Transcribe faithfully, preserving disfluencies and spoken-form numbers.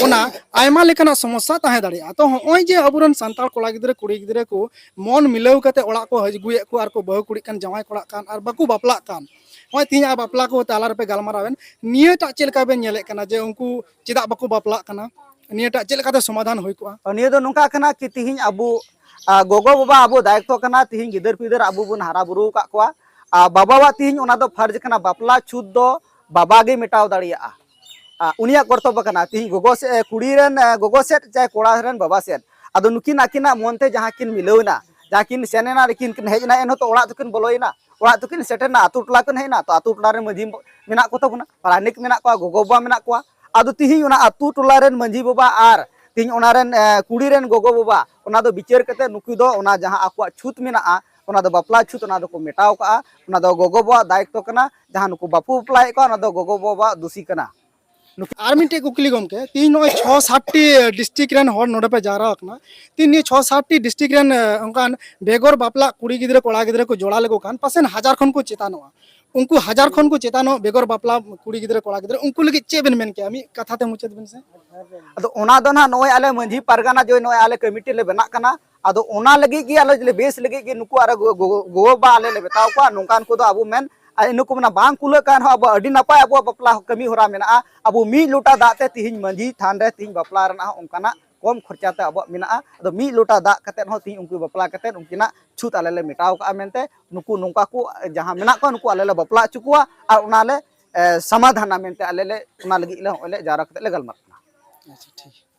ᱚᱱᱟ ᱟᱭᱢᱟ ᱞᱮᱠᱟᱱᱟᱜ ᱥᱚᱢᱚᱥᱥᱟ ᱛᱟᱦᱮᱸ ᱫᱟᱲᱮᱭᱟᱜᱼᱟ᱾ ᱛᱚ, ᱦᱚᱸᱜᱼᱚᱭ ᱡᱮ ᱟᱵᱚᱨᱮᱱ ᱥᱟᱱᱛᱟᱲ ᱠᱚᱲᱟ ᱜᱤᱫᱽᱨᱟᱹ ᱠᱩᱲᱤ ᱜᱤᱫᱽᱨᱟᱹ ᱠᱚ ᱢᱚᱱ ᱢᱤᱞᱟᱹᱣ ᱠᱟᱛᱮ ᱚᱲᱟᱜ ᱠᱚ ᱟᱹᱜᱩᱭᱮᱫ ᱠᱚ ᱟᱨ ᱠᱚ ᱵᱟᱹᱦᱩ ᱠᱩᱲᱤᱜ ᱠᱟᱱ, ᱡᱟᱶᱟᱭ ᱠᱚᱲᱟᱜ ᱠᱟᱱ ᱟᱨ ᱵᱟᱠᱚ ᱵᱟᱯᱞᱟᱜ ᱠᱟᱱ, ᱦᱚᱸᱜᱼᱚᱭ ᱛᱮᱦᱮᱧ ᱟᱨ ᱵᱟᱯᱞᱟ ᱠᱚ ᱛᱟᱞᱟ ᱨᱮᱯᱮ ᱜᱟᱞᱢᱟᱨᱟᱣ ᱮᱱ, ᱱᱤᱭᱟᱹᱴᱟᱜ ᱪᱮᱫ ᱞᱮᱠᱟ ᱵᱮᱱ ᱧᱮᱞᱮᱫ ᱠᱟᱱᱟ ᱡᱮ ᱩᱱᱠᱩ ᱪᱮᱫᱟᱜ ᱵᱟᱠᱚ ᱵᱟᱯᱞᱟᱜ ᱠᱟᱱᱟ? ᱱᱤᱭᱟᱹᱴᱟᱜ ᱪᱮᱫ ᱞᱮᱠᱟᱛᱮ ᱥᱚᱢᱟᱫᱷᱟᱱ ᱦᱩᱭ ᱠᱚᱜᱼᱟ? ᱱᱤᱭᱟᱹ ᱫᱚ ᱱᱚᱝᱠᱟ ᱠᱟᱱᱟ ᱠᱤ ᱛᱤᱦᱤᱧ ᱟᱵᱚ, ᱟ, ᱜᱚᱜᱚ ᱵᱟᱵᱟ ᱟᱵᱚ ᱫᱟᱭᱤᱛᱛᱚ ᱠᱟᱱᱟ, ᱛᱤᱦᱤᱧ ᱜᱤᱫᱟᱹᱨ ᱯᱤᱫᱟᱹᱨ ᱟᱵᱚ ᱵᱚᱱ ᱦᱟᱨᱟ ᱵᱩᱨᱩ ᱟᱠᱟᱫ ᱠᱚᱣᱟ᱾ ᱟ, ᱵᱟᱵᱟᱣᱟᱜ ᱛᱤᱦᱤᱧ ᱚᱱᱟ ᱫᱚ ᱯᱷᱟᱨᱡᱽ ᱠᱟᱱᱟ, ᱵᱟᱯᱞᱟ ᱪᱷᱩᱛ ᱫᱚ ᱵᱟᱵᱟ ᱜᱮ ᱢᱮᱴᱟᱣ ᱫᱟᱲᱮᱭᱟᱜᱼᱟ᱾ ᱟ, ᱩᱱᱤᱭᱟᱜ ᱠᱚᱨᱛᱚᱵᱵᱚ ᱠᱟᱱᱟ᱾ ᱛᱤᱦᱤᱧ ᱜᱚᱜᱚ ᱥᱮ, ᱮ, ᱠᱩᱲᱤ ᱨᱮᱱ, ᱮ, ᱜᱚᱜᱚ ᱥᱮᱫ ᱪᱟᱦᱮ ᱠᱚᱲᱟ ᱨᱮᱱ ᱵᱟᱵᱟ ᱥᱮᱫ, ᱟᱫᱚ ᱱᱩᱠᱤᱱ ᱟᱹᱠᱤᱱᱟᱜ ᱢᱚᱱᱛᱮ ᱡᱟᱦᱟᱸ ᱠᱤᱱ ᱢᱤᱞᱟᱹᱣ ᱮᱱᱟ, ᱡᱟᱦᱟᱸ ᱠᱤᱱ ᱥᱮᱱ ᱮᱱᱟ, ᱨᱮᱠᱤᱱ ᱠᱤᱱ ᱦᱮᱡ ᱮᱱᱟ, ᱮᱱᱦᱚᱸ ᱛᱚ ᱚᱲᱟᱜ ᱫᱚᱠᱤᱱ ᱵᱚᱞᱚᱭᱮᱱᱟ, ᱚᱲᱟᱜ ᱫᱚᱠᱤᱱ ᱥᱮᱴᱮᱨ ᱮᱱᱟ, ᱟᱹᱛᱩ ᱴᱚᱞᱟ ᱠᱤᱱ ᱦᱮᱡ ᱮᱱᱟ, ᱛᱚ ᱟᱹᱛᱩ ᱴᱚᱞᱟ ᱨᱮᱱ ᱢᱟᱺᱡᱷᱤ ᱢᱮᱱᱟᱜ ᱠᱚ ᱛᱟᱵᱚᱱᱟ, ᱯᱟᱨᱟᱱᱤᱠ ᱢᱮᱱᱟᱜ ᱠᱚᱣᱟ, ᱜᱚᱜᱚ ᱵᱟᱵᱟ ᱢᱮᱱᱟᱜ ᱠᱚᱣᱟ᱾ ᱟᱫᱚ ᱛᱤᱦᱤᱧ ᱚᱱᱟ ᱟᱹᱛᱩ ᱴᱚᱞᱟ ᱨᱮᱱ ᱢᱟᱺᱡᱷᱤ ᱵᱟᱵᱟ ᱟᱨ ᱛᱤᱦᱤᱧ ᱚᱱᱟ ᱨᱮᱱ, ᱮ, ᱠᱩᱲᱤ ᱨᱮᱱ ᱜᱚᱜᱚ ᱵᱟᱵᱟ, ᱚᱱᱟ ᱫᱚ ᱵᱤᱪᱟᱹᱨ ᱠᱟᱛᱮ ᱱᱩᱠᱩ ᱫᱚ ᱚᱱᱟ ᱡᱟᱦᱟᱸ ᱟᱠᱚᱣᱟᱜ ᱪᱷᱩᱛ ᱢᱮᱱᱟᱜᱼᱟ, ᱚᱱᱟ ᱫᱚ ᱵᱟᱯᱞᱟ ᱪᱷᱩᱛ, ᱚᱱᱟ ᱫᱚᱠᱚ ᱢᱮᱴᱟᱣ ᱠᱟᱜᱼᱟ᱾ ᱚᱱᱟ ᱫᱚ ᱜᱚᱜᱚ ᱵᱟᱵᱟᱣᱟᱜ ᱫᱟᱭᱤᱛᱛᱚ ᱠᱟᱱᱟ᱾ ᱡᱟᱦᱟᱸ ᱱᱩᱠᱩ ᱵᱟᱠᱚ ᱵᱟᱯᱞᱟᱭᱮᱫ ᱠᱚᱣᱟ, ᱚᱱᱟ ᱫᱚ ᱜᱚᱜᱚ ᱵᱟᱵᱟᱣᱟᱜ ᱫᱩᱥᱤ ᱠᱟᱱᱟ᱾ ᱟᱨ ᱢᱤᱫᱴᱮᱡ ᱠᱩᱠᱞᱤ ᱜᱚᱢᱠᱮ, ᱛᱤᱦᱤᱧ ᱱᱚᱜᱼᱚᱭ ᱪᱷᱚ ᱥᱟᱛ ᱴᱤ district ᱨᱮᱱ ᱦᱚᱲ ᱱᱚᱰᱮ ᱯᱮ ᱡᱟᱣᱨᱟ ᱟᱠᱟᱱᱟ, ᱛᱤᱦᱤᱧ ᱱᱤᱭᱟᱹ ᱪᱷᱚ ᱥᱟᱛ ᱴᱤ district ᱨᱮᱱ, ᱮ, ᱚᱱᱠᱟᱱ ᱵᱮᱜᱚᱨ ᱵᱟᱯᱞᱟ ᱠᱩᱲᱤ ᱜᱤᱫᱽᱨᱟᱹ ᱠᱚᱲᱟ ᱜᱤᱫᱽᱨᱟᱹ ᱠᱚ ᱡᱚᱲᱟ ᱞᱮᱠᱚ ᱠᱷᱟᱱ ᱯᱟᱥᱮᱱ ᱦᱟᱡᱟᱨ ᱠᱷᱚᱱ ᱠᱚ ᱪᱮᱛᱟᱱᱚᱜᱼᱟ᱾ ᱩᱱᱠᱩ ᱦᱟᱡᱟᱨ ᱠᱷᱚᱱ ᱠᱚ ᱪᱮᱛᱟᱱᱚᱜ ᱵᱮᱜᱚᱨ ᱵᱟᱯᱞᱟ ᱠᱩᱲᱤ ᱜᱤᱫᱽᱨᱟᱹ ᱠᱚᱲᱟ ᱜᱤᱫᱽᱨᱟᱹ, ᱩᱱᱠᱩ ᱞᱟᱹᱜᱤᱫ ᱪᱮᱫ ᱵᱮᱱ ᱢᱮᱱ ᱠᱮᱭᱟ? ᱢᱤᱫ ᱠᱟᱛᱷᱟ ᱛᱮ ᱢᱩᱪᱟᱹᱫ ᱵᱮᱱ ᱥᱮ᱾ ᱟᱫᱚ ᱚᱱᱟ ᱫᱚ ᱱᱟᱦᱟᱜ ᱱᱚᱜᱼᱚᱭ ᱟᱞᱮ ᱢᱟᱺᱡᱷᱤ ᱯᱟᱨᱜᱟᱱᱟ ᱡᱮ ᱱᱚᱜᱼᱚᱭ ᱟᱞᱮ ᱠᱚᱢᱤᱴᱤ ᱞᱮ ᱵᱮᱱᱟᱜ ᱠᱟᱱᱟ, ᱟᱫᱚ ᱚᱱᱟ ᱞᱟᱹᱜᱤᱫ ᱜᱮ ᱟᱞᱮ ᱞᱮ ᱵᱮᱥ ᱞᱟᱹᱜᱤᱫ ᱜᱮ ᱱᱩᱠᱩ ᱟᱨ ᱜᱚ-, ᱜᱚ-, ᱜᱚᱜᱚ ᱵᱟᱵᱟ ᱟᱞᱮ ᱞᱮ ᱢᱮᱛᱟᱣ ᱠᱚᱣᱟ, ᱱᱚᱝᱠᱟᱱ ᱠᱚᱫᱚ ᱟᱵᱚ ᱢᱮᱱ ᱟᱨ ᱱᱩᱠᱩ ᱢᱮᱱᱟ ᱵᱟᱝ ᱠᱩᱞᱟᱹᱜ ᱠᱟᱱ ᱨᱮᱦᱚᱸ ᱟᱵᱚ ᱟᱹᱰᱤ ᱱᱟᱯᱟᱭ ᱟᱵᱚᱣᱟᱜ ᱵᱟᱯᱞᱟ ᱠᱟᱹᱢᱤ ᱦᱚᱨᱟ ᱢᱮᱱᱟᱜᱼᱟ᱾ ᱟᱵᱚ ᱢᱤᱫ ᱞᱚᱴᱟ ᱫᱟᱜ ᱛᱮ ᱛᱤᱦᱤᱧ ᱢᱟᱺᱡᱷᱤ ᱛᱷᱟᱱ ᱨᱮ ᱛᱤᱦᱤᱧ ᱵᱟᱯᱞᱟ ᱨᱮᱱᱟᱜ ᱦᱚᱸ ᱚᱱᱠᱟᱱᱟᱜ ᱠᱚᱢ ᱠᱷᱚᱨᱪᱟ ᱛᱮ ᱟᱵᱚᱣᱟᱜ ᱢᱮᱱᱟᱜᱼᱟ᱾ ᱟᱫᱚ ᱢᱤᱫ ᱞᱚᱴᱟ ᱫᱟᱜ ᱠᱟᱛᱮᱫ ᱦᱚᱸ ᱛᱤᱦᱤᱧ ᱩᱱᱠᱩ ᱵᱟᱯᱞᱟ ᱠᱟᱛᱮᱫ ᱩᱱᱠᱤᱱᱟᱜ ᱪᱷᱩᱛ ᱟᱞᱮ ᱞᱮ ᱢᱮᱴᱟᱣ ᱠᱟᱜᱼᱟ ᱢᱮᱱᱛᱮ ᱱᱩᱠᱩ ᱱᱚᱝᱠᱟ ᱠᱚ ᱡᱟᱦᱟᱸ ᱢᱮᱱᱟᱜ ᱠᱚᱣᱟ ᱱᱩᱠᱩ ᱟᱞᱮ ᱞᱮ ᱵᱟᱯᱞᱟ ᱦᱚᱪᱚ ᱠᱚᱣᱟ ᱟᱨ ᱚᱱᱟ ᱞᱮ, ᱮ, ᱥᱚᱢᱟᱫᱷᱟᱱᱟ ᱢᱮᱱᱛᱮ ᱟᱞᱮ ᱞᱮ ᱚᱱᱟ ᱞᱟᱹᱜᱤᱫ ᱞᱮ ᱦᱚᱸᱜᱼᱚᱭ ᱞᱮ ᱡᱟᱣᱨᱟ ᱠᱟᱛᱮᱫ ᱞᱮ ᱜᱟᱞᱢᱟᱨᱟᱜ ᱠᱟᱱᱟ᱾ ᱟᱪᱪᱷᱟ, ᱴᱷᱤᱠ᱾